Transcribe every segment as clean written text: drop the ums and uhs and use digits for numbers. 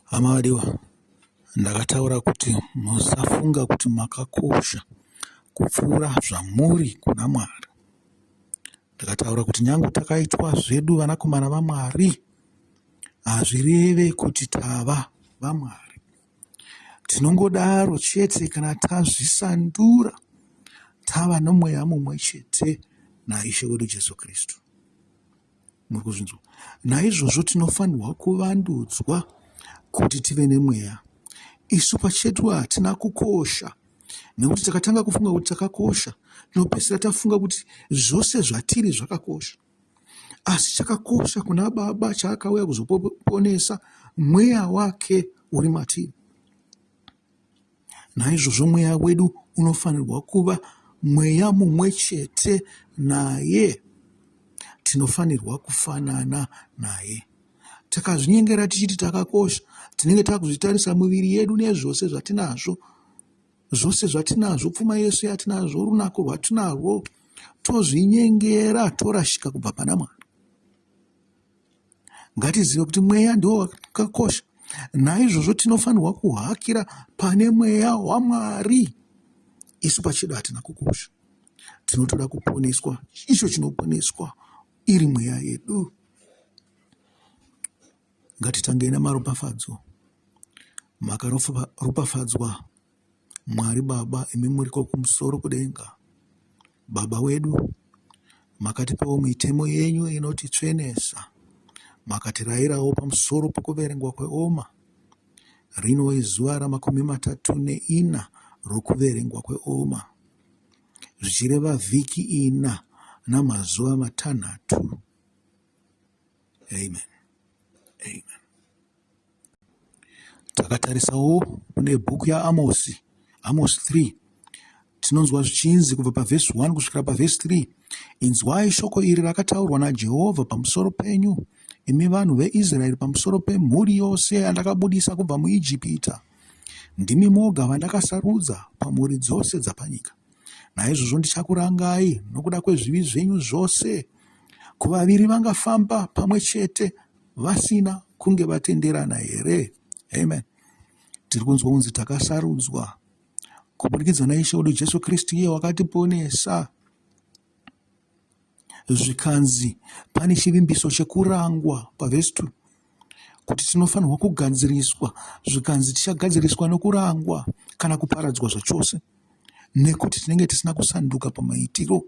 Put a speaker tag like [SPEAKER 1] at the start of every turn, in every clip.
[SPEAKER 1] Hama vadiwa, ndakataura kuti musafunga kuti makakosha kupfuura zvamuri kuna Mwari. Ndakataura kuti nyange takaitwa zvedu vanakomana vaMwari, hazvireve kuti tava vaMwari. Tinongodaro chete kana tazvisandura tava nomweya mumwe chete naIshe wedu Jesu Kristu. Muri kuzvinzwa? Naizvozvo tinofanirwa kuvandudzwa kuti tive nemweya. Isu pachedu hatina kukosha nekuti takatanga kufunga kuti takakosha, tinopedzisira tafunga kuti zvose zvatiri zvakakosha. Asi chakakosha kuna Baba chaakauya kuzoponesa mweya wake uri matiri. Naizvozvo mweya wedu unofanirwa kuva mweya mumwe chete naye. Tinofanirwa kufanana naye. Takazvinyengera tichiti takakosha, tinenge takuzvitarisa miviri yedu nezvose zvatinazvo, zvose zvatinazvo, pfuma yese yatinazvo, runako rwatinarwo, tozvinyengera torashika kubva pana Mwari. Ngatizive kuti mweya ndiwo wakakosha. Naizvozvo tinofanirwa kuhakira pane mweya waMwari. Isu pachedu hatina kukosha, tinotoda kuponeswa icho chinoponeswa iri mweya yedu. Ngatitangei namaropafadzo. Makaropafadzwa Mwari Baba imi muriko kumusoro kudenga. Baba wedu, makatipawo mitemo yenyu inotitsvenesa. Makatirayirawo pamusoro pokuverengwa kweoma. Rino izuva ramakumi matatu neina rokuverengwa kweoma, zvichireva vhiki ina namazuva matanhatu. Amen. Amen. Takatarisawo kune bhuku yaAmosi, Amosi 3, tinonzwa zvichinzi kubva pavhesi 1 kusvikira pavhesi 3, Inzwai shoko iri rakataurwa naJehovha pamusoro penyu, imi vanhu veIsraeri, pamusoro pemhuri yose yandakabudisa kubva muIjipita. Ndimi moga vandakasarudza pamhuri dzose dzapanyika. Naizvozvo ndichakurangai nokuda kwezvivi zvenyu zvose. Kuvaviri vangafamba pamwe chete vasina kunge vatenderana here? Amen. Tiri kunzwa kunzi takasarudzwa kuburikidza naIshe wedu Jesu Kristu, iye wakatiponesa. Zvikanzi pane chivimbiso chekurangwa pavhesi 2 kuti tinofanirwa kugadziriswa, zvikanzi tichagadziriswa nokurangwa kana kuparadzwa zvachose nekuti tinenge tisina kusanduka pamaitiro.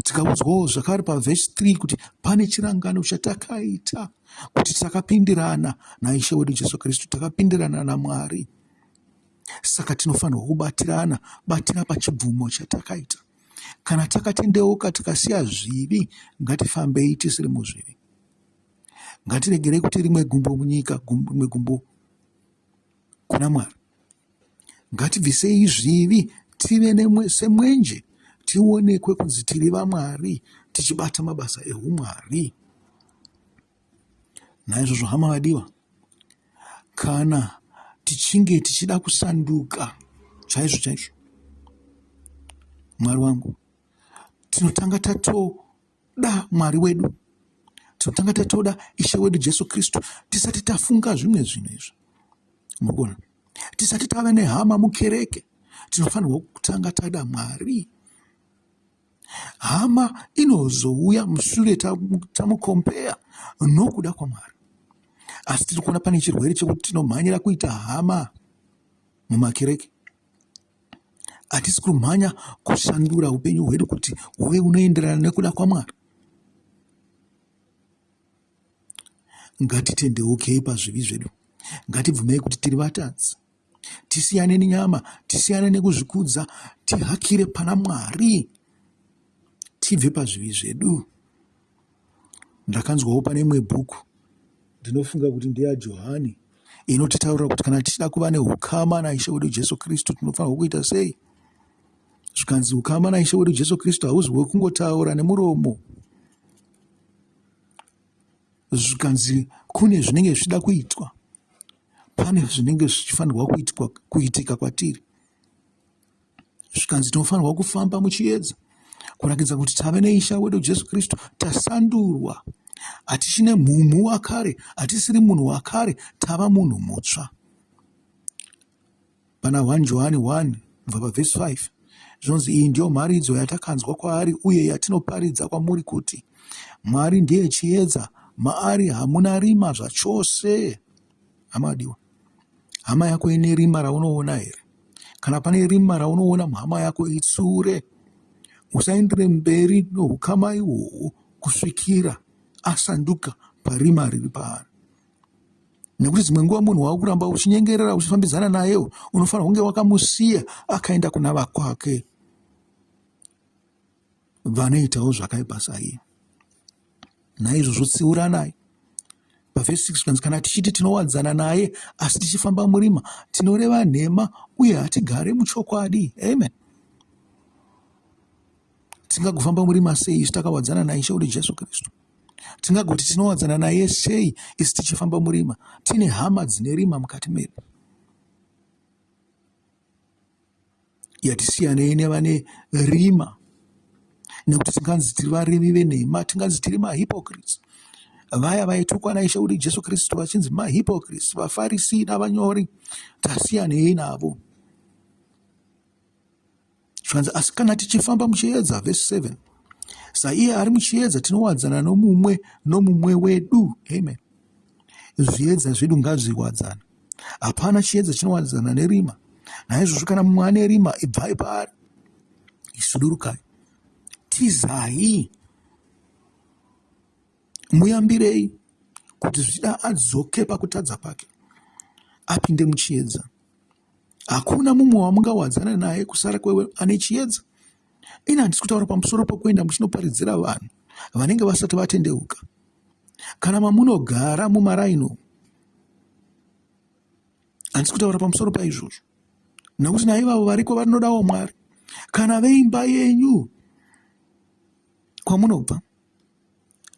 [SPEAKER 1] Tikaudzwawo zvakare pavhesi 3 kuti pane chirangano chatakaita kuti takapindirana naIshe wedu Jesu Kristu, takapindirana naMwari. Saka tinofanirwa kubatirana, batira pachibvumo chatakaita. Kana takatendeuka tikasiya zvivi, ngatifambei tisiri muzvivi. Ngatiregerei kuti rimwe gumbo munyika, rimwe gumbo kuna Mwari. Ngatibvisei zvivi tive semwenje tionekwe kunzi tiri vaMwari tichibata mabasa ehumwari. Naizvozvo hama vadiwa, kana tichinge tichida kusanduka chaizvo chaizvo, Mwari wangu, tinotanga tatoda Mwari wedu, tinotanga tatoda Ishe wedu Jesu Kristu tisati tafunga zvimwe zvinhu izvi. Murikuona, tisati tava nehama mukereke, tinofanirwa kutanga tada Mwari. Hama inozouya mushure tamukompeya nokuda kwaMwari. Asi tiri kuona pane chirwere chekuti tinomhanyira kuita hama mumakereke. Hatisi kumhanya kushandura upenyu hwedu kuti huve hunoenderana nekuda kwaMwari. Ngatitendeukei pazvivi zvedu. Ngatibvumei kuti tiri vatadzi. Tisiyane nenyama, tisiyane nekuzvikudza, tihakire pana Mwari, tibve pazvivi zvedu. Ndakanzwawo pane imwe bhuku, ndinofunga kuti ndeyaJohani, inotitaurira kuti kana tichida kuva neukama naIshe wedu Jesu Kristu tinofanirwa kuita sei. Zvikanzi ukama naIshe wedu Jesu Kristu hauzi hwekungotaura nemuromo. Zvikanzi kune zvinenge zvichida kuitwa, pane zvinenge zvichifanirwa kuitwa kuitika kwatiri. Zvikanzi tinofanirwa kufamba muchiedza kurakidza kuti tave neIshe wedu Jesu Kristu, tasandurwa. Hatichine mhumhu wakare, hatisiri munhu wakare, tava munhu mutsva. Pana 1 Johani 1 kubva pavhesi 5 zvinonzi iyi ndiyo mharidzo yatakanzwa kwaari uye yatinoparidza kwamuri kuti Mwari ndiye chiedza, maari hamuna rima zvachose. Hama adiwa, hama yako ine rima raunoona here? Kana pane rima raunoona muhama yako itsure, usaendere mberi noukama ihwohwo kusvikira asanduka parima riri paari. Nekuti dzimwe nguva munhu wakuramba uchinyengerera uchifambidzana nayewo unofanira kunge wakamusiya akaenda kuna vakwake vanoitawo zvakaipa saiye. Naizvozvo tsiuranai. Pavhesi 6 kanzi kana tichiti tinowadzana naye asi tichifamba murima tinoreva nhema uye hatigare muchokwadi. Amen. Tingagofamba murima sei isu takawadzana naIshe wedu Jesu Kristu? Tingagoti tinowadzana naye sei isu tichifamba murima tine hama dzine rima mukati medu? Yatisiyanei nevane rima nekuti tinganzi tiri varevi venhema, tinganzi tiri mahypocrites. Vaya vaitukwa naIshe wedu Jesu Kristu vachinzi mahypocrites, vaFarisi navanyori, tasiyanei navo. Zvikanzi, asi kana tichifamba muchiedza, vhesi 7, saiye ari muchiedza tinowadzana nomumwe nomumwe wedu. Amen. Zviedza zvedu ngazviwadzana. Hapana chiedza chinowadzana nerima. Naizvozvo kana mumwe ane rima, ibvai paari, isudurukai, tizai, muyambirei kuti zvichida adzoke pakutadza kwake apinde muchiedza. Hakuna mumwe wamungawadzana naye kusara kwewe ane chiedza. Ini handisi kutaura pamusoro pokuenda muchinoparidzira vanhu vanenge vasati vatendeuka. Kana mamunogara mumaraini umu, handisi kutaura pamusoro paizvozvo nekuti naivavo variko vanodawo Mwari. Kana veimba yenyu kwamunobva,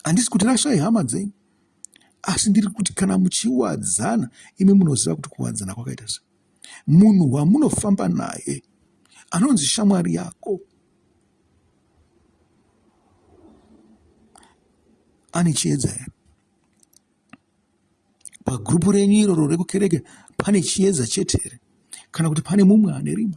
[SPEAKER 1] handisi kuti rashai hama dzenyu, asi ndiri kuti kana muchiwadzana, imi munoziva kuti kuwadzana kwakaita sei. Munhu wamunofamba naye anonzi shamwari yako ane chiedza here? Pagurupu renyu iroro rekukereke pane chiedza chete here kana kuti pane mumwe ane rima?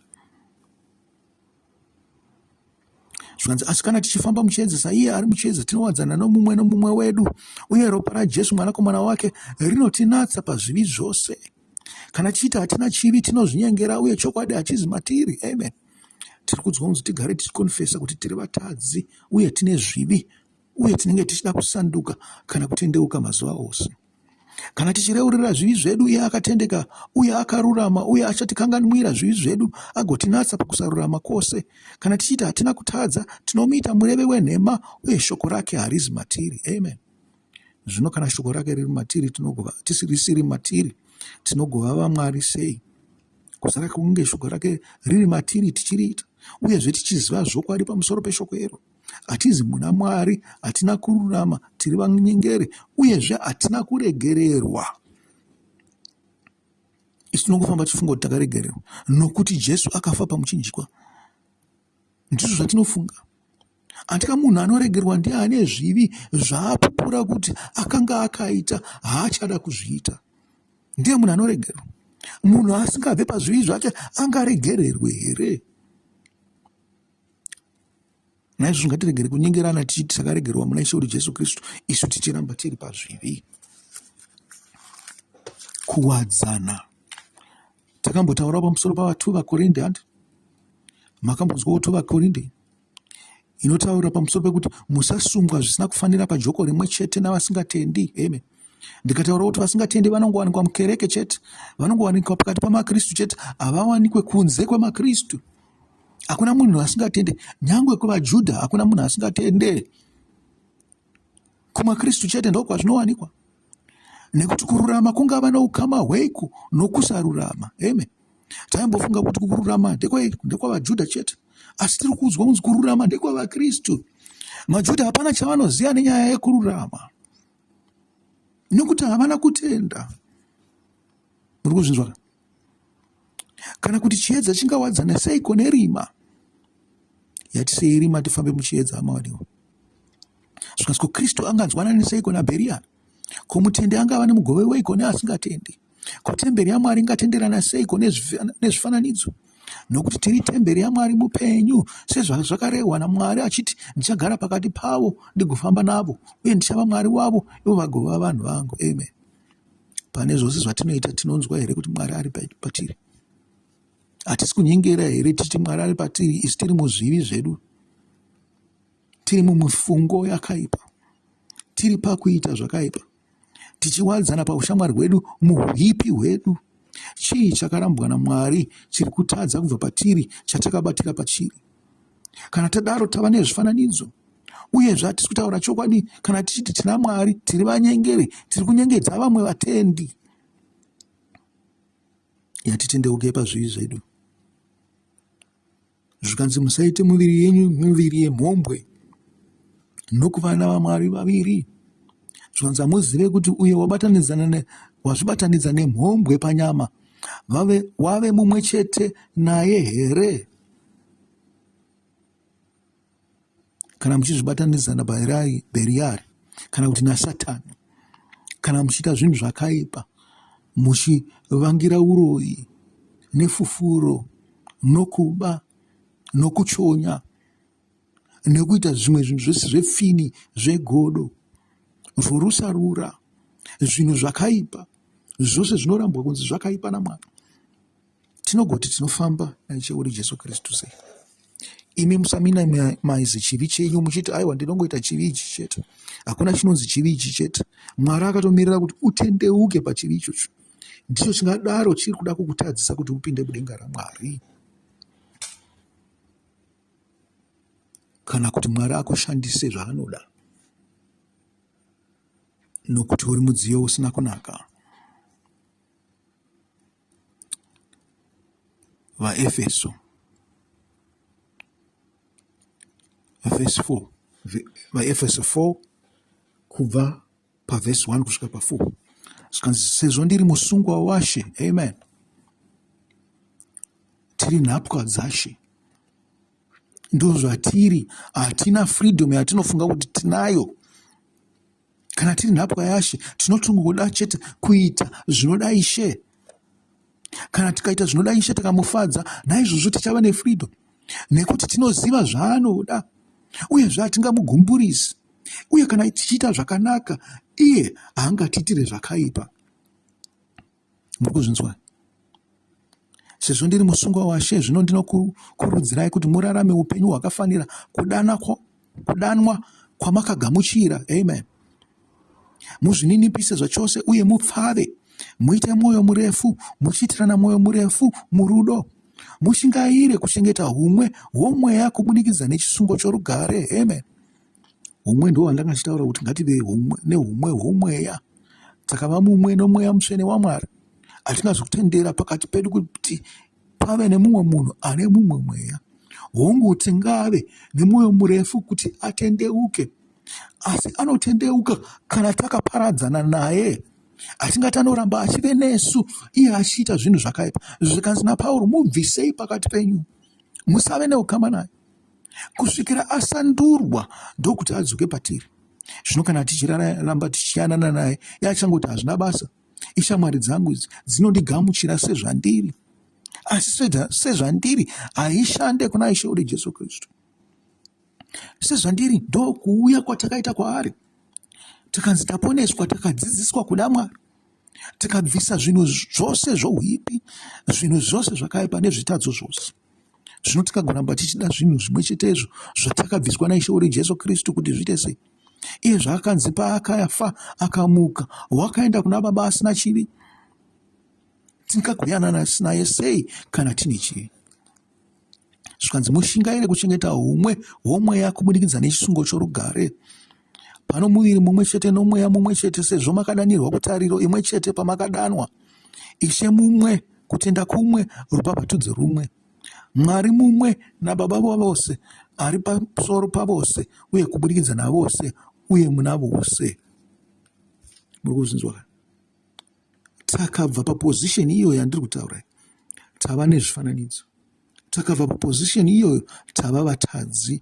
[SPEAKER 1] Zvikanzi, asi kana tichifamba muchiedza saiye ari muchiedza, tinowadzana nomumwe nomumwe wedu, uye ropa raJesu mwanakomana wake rinotinatsa pazvivi zvose. Kana tichiti hatina chivi, tinozvinyengera uye chokwadi hachizi matiri. Amen. Tiri kudzwa kunzi tigare tichikonfesa kuti tiri vatadzi uye tine zvivi uye tinenge tichida kusanduka kana kutendeuka mazuva ose. Kana tichireurira zvivi zvedu, iye akatendeka uye akarurama uye achatikanganwira zvivi zvedu agotinatsa pakusarurama kwose. Kana tichiti hatina kutadza, tinomuita murevi wenhema uye shoko rake harizi matiri. Amen. Zvino kana shoko rake riri matiri, tinogova risiri matiri, tinogova vaMwari sei? Kusara kunge shoko rake riri matiri tichiriita uyezve tichiziva zvokwadi pamusoro peshoko iro. Hatizi muna Mwari, hatina kururama, tiri vanyengeri uyezve hatina kuregererwa. Isu tinongofamba tichifunga kuti takaregererwa nokuti Jesu akafa pamuchinjikwa. Ndizvo zvatinofunga. Andika munhu anoregerwa ndiye ane zvivi zvaapupura kuti akanga akaita haachada kuzviita. Ndiye munhu anoregerwa. Munhu asingabve pazvivi zvake angaregererwe here? Naizvozvo ngatiregere kunyengerana tichiti takaregerwa muna Ishe wedu Jesu Kristu, isu tichiramba tiri pazvivi. Kuwadzana. Takambotaurawo pamusoro pava2 vaKorinde, handi? Makambonzwawo 2 vaKorinde inotaura pamusoro pekuti musasungwa zvisina kufanira pajoko rimwe chete navasingatendi. Amen. Ndikataura kuti vasingatendi vanongowanikwa mukereke chete, vanongowanikwa pakati pamaKristu chete, havawanikwe kunze kwemaKristu. Hakuna munhu asingatende, nyangwe kuvaJudha hakuna munhu asingatende. KumaKristu chete ndokwazvinowanikwa, nekuti kururama kungava noukama hweiko nokusarurama. Amen. Taimbofunga kuti kururama ndekwavaJudha chete, asi tiri kuudzwa kunzi kururama ndekwavaKristu. MaJudha hapana chavanoziva nenyaya yekururama nekuti havana kutenda. Muri kuzvinzwa? Kana kuti chiedza chingawadzana seiko nerima? Yatisei rima tifambe muchiedza, hama vadiwa. Zvikanzi ko Kristu anganzwanani seiko naBheriari? Ko mutendi angava nemugove weiko neasingatendi? Ko temberi yaMwari ingatenderana seiko nezvifananidzo? Nokuti tiri temberi yaMwari mupenyu, sezvazvakarehwa naMwari achiti, Ndichagara pakati pavo ndigofamba navo, uye ndichava Mwari wavo, ivo vagova vanhu vangu. Amen. Pane zvose zvatinoita tinonzwa here kuti Mwari ari patiri? Hatisi kunyengera here tichiti Mwari ari patiri isu tiri muzvivi zvedu? Tiri mumifungo yakaipa, tiri pakuita zvakaipa, tichiwadzana paushamwari hwedu muhuipi hwedu. Chii chakarambwa naMwari chiri kutadza kubva patiri chatakabatira pachiri? Kana tadaro tava nezvifananidzo. Uyezve hatisi kutaura chokwadi kana tichiti tina Mwari, tiri vanyengeri, tiri kunyengedza vamwe vatendi. Yatitendeuke pazvivi zvedu. Zvikanzi musaite muviri yenyu miviri yemhombwe nokuvana vamwari vaviri. Zvikanzi hamuzive kuti uye wabatanidzana wazvibatanidza nemhombwe panyama vave wave mumwe chete naye here? Kana muchizvibatanidza naBheriari kana kuti naSatani, kana muchiita zvinhu zvakaipa, muchivangira uroyi nefufuro nokuba nokuchonya nekuita zvimwe zvinhu zvese zvepfini zvegodo zvorusarura zvinhu zvakaipa zvose zvinorambwa kunzi zvakaipa naMwari. Tinogoti tinofamba naIshe wedu Jesu Kristu sei? Imi musaminimize chivi chenyu muchiti aiwa ndinongoita chivi ichi chete. Hakuna chinonzi chivi ichi chete. Mwari akatomirira kuti utendeuke pachivi ichocho. Ndicho chingadaro chiri kuda kukutadzisa kuti upinde mudenga raMwari. Kana kuti Mwari akushandise zvaanoda. Nokuti uri mudziyo usina kunaka. VaEfeso vhesi 4 VaEfeso 4 kubva pavhesi 1 kusvika pa4 zvikanzi sezvo ndiri musungwa washe amen tiri nhapwa dzashe ndozvatiri hatina freedom yatinofunga kuti tinayo Kana tiri nhapwa yaShe, tinotongoda chete kuita zvinoda Ishe. Kana tikaita zvinoda Ishe tikamufadza, naizvozvo tichava nefreedom nekuti tinoziva zvaanoda uyezve hatingamugumburisi. Uye kana tichiita zvakanaka, iye haangatiitire zvakaipa. Muri kuzvinzwa? Sezvo ndiri musungwa waShe, zvino ndinokurudzirai kuti murarame upenyu hwakafanira kudana kudanwa kwamakagamuchira. Amen. Muzvininipise zvachose uye mupfave, muite mwoyo murefu, muchiitirana mwoyo murefu murudo. Mushingaire kuchengeta humwe hwomweya kubudikidza nechisungo chorugare. Amen. Humwe ndihwo hwandanga ndichitaura kuti ngative nehumwe hwomweya. Takava mumwe nomweya mutsvene waMwari. Hatingazokutendera pakati pedu kuti pave nemumwe munhu ane mumwe mweya. Hongu, tingave nemwoyo murefu kuti atendeuke, asi anotendeuka kana takaparadzana naye. Hatingati anoramba achive nesu iye achiita zvinhu zvakaipa. Zvikanzi naPauro, mubvisei pakati penyu, musave neukama naye kusvikira asandurwa ndokuti adzoke patiri. Zvino kana tichiramba tichiyanana naye, iye achangoti hazvina basa, ishamwari dzangu idzi dzinondigamuchira sezvandiri. Asi sezvandiri haishande kuna Ishe wedu Jesu Kristu. Sezvandiri ndokuuya kwatakaita kwaari, tikanzi taponeswa, takadzidziswa kuda Mwari, tikabvisa zvinhu zvose zvouipi, zvinhu zvose zvakaipa nezvitadzo zvose. Zvino tikagoramba tichida zvinhu zvimwe chetezvo zvatakabviswa naIshe wedu Jesu Kristu kuti zviite sei? Iye zvaakanzi paakafa akamuka, wakaenda kuna Baba asina chivi. Tingagoyanana naye sei kana tine chivi? Zvikanzi mushingaire kuchengeta humwe hwomweya kubudikidza nechisungo chorugare. Pano muviri mumwe chete nomweya mumwe chete sezvo makadanirwa kutariro imwe chete pamakadanwa. Ishe mumwe, kutenda kumwe, rubhabhatidzo rumwe. Mwari mumwe naBaba vavose ari pamusoro pavose uye kubudikidza navose uye muna vose. Muri kuzvinzwa ka? Takabva paposition iyoyo yandiri kutaura tava nezvifananidzo. Takabva paposition iyoyo tava vatadzi.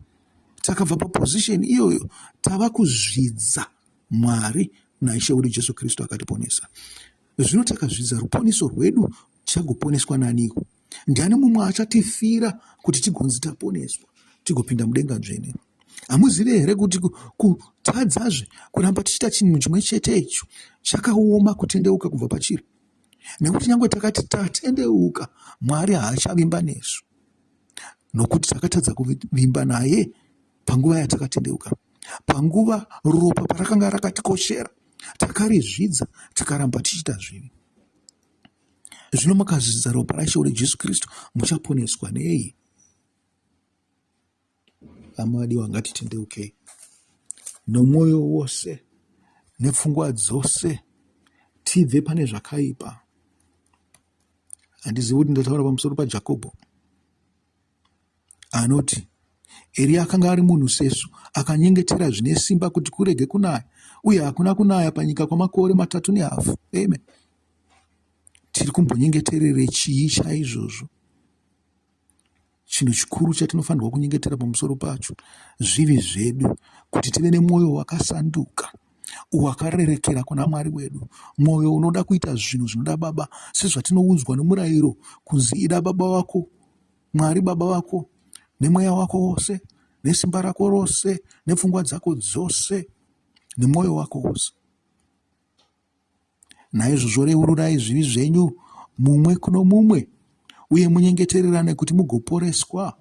[SPEAKER 1] Takabva paposition iyoyo tava kuzvidza Mwari naIshe wedu Jesu Kristu akatiponesa. Zvino takazvidza ruponiso rwedu tichagoponeswa naniko? Ndiani mumwe achatifira kuti tigonzi taponeswa tigopinda mudenga dzvene? Hamuzive here kuti kutadzazve kuramba tichiita chinhu chimwe chete icho chakaoma kutendeuka kubva pachiri? Nekuti nyange takati tatendeuka, Mwari haachavimba nesu nokuti takatadza kuvimba naye panguva yatakatendeuka. Panguva ropa parakanga rakatikoshera, takarizvidza tikaramba tichiita zvivi. Zvino makazvidza ropa raIshe wedu Jesu Kristu, muchaponeswa nei? Hama vadiwa, ngatitendeukei nomwoyo wose nepfungwa dzose, tibve pane zvakaipa. Handizivi kuti ndataura pamusoro paJakobho anoti Eriya akanga ari munhu sesu, akanyengetera zvine simba kuti kurege kunaya, uye hakuna kunaya panyika kwamakore matatu nehafu. Amen. Tiri kumbonyengeterere chii chaizvozvo? Chinhu chikuru chatinofanirwa kunyengetera pamusoro pacho zvivi zvedu, kuti tive nemwoyo wakasanduka, wakarerekera kuna Mwari wedu, mwoyo unoda kuita zvinhu zvinoda Baba, sezvatinoudzwa nomurayiro kunzi ida Baba vako, Mwari Baba vako, nemweya wako wose, nesimba rako rose, nepfungwa dzako dzose, nemwoyo wako wose. Naizvozvo reururai zvivi zvenyu mumwe kuno mumwe uye munyengetererane kuti mugoporeswa.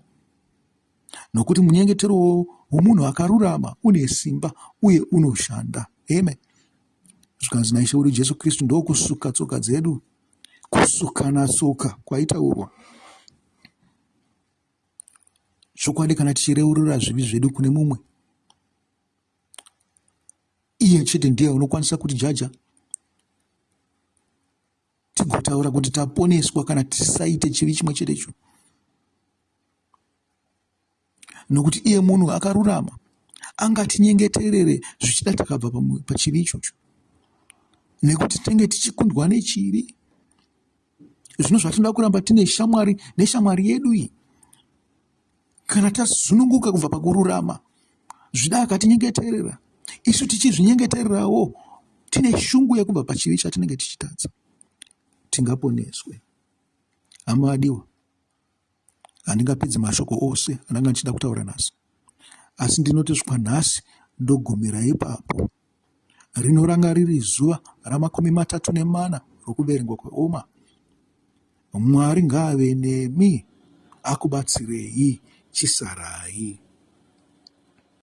[SPEAKER 1] Nokuti munyengetero womunhu akarurama une simba uye unoshanda. Amen. Zvikanzi naIshe wedu Jesu Kristu ndokusuka tsoka dzedu. Kusukana tsoka kwaitaurwa. Chokwadi kana tichireurura zvivi zvedu kune mumwe, iye chete ndiye unokwanisa kutijaja tigotaura kuti taponeswa kana tisaite chivi chimwe chetecho nokuti iye munhu akarurama angatinyengeterere zvichida takabva pachivi ichocho nekuti tinenge tichikundwa nechivi zvino zvatinoda kuramba tine shamwari neshamwari yedu iyi Kana tasununguka kubva pakururama, zvida akatinyengeterera, isu tichizvinyengetererawo tine shungu yekubva pachivi chatinenge tichitadza, tingaponeswe. Hama vadiwa, handingapedzi mashoko ose andanga ndichida kutaura nhasi, asi ndinoti svika nhasi ndogumira ipapo. Rino ranga riri zuva ramakumi matatu nemana rokuverengwa kweOma. Mwari ngaave nemi akubatsirei. Chisarai.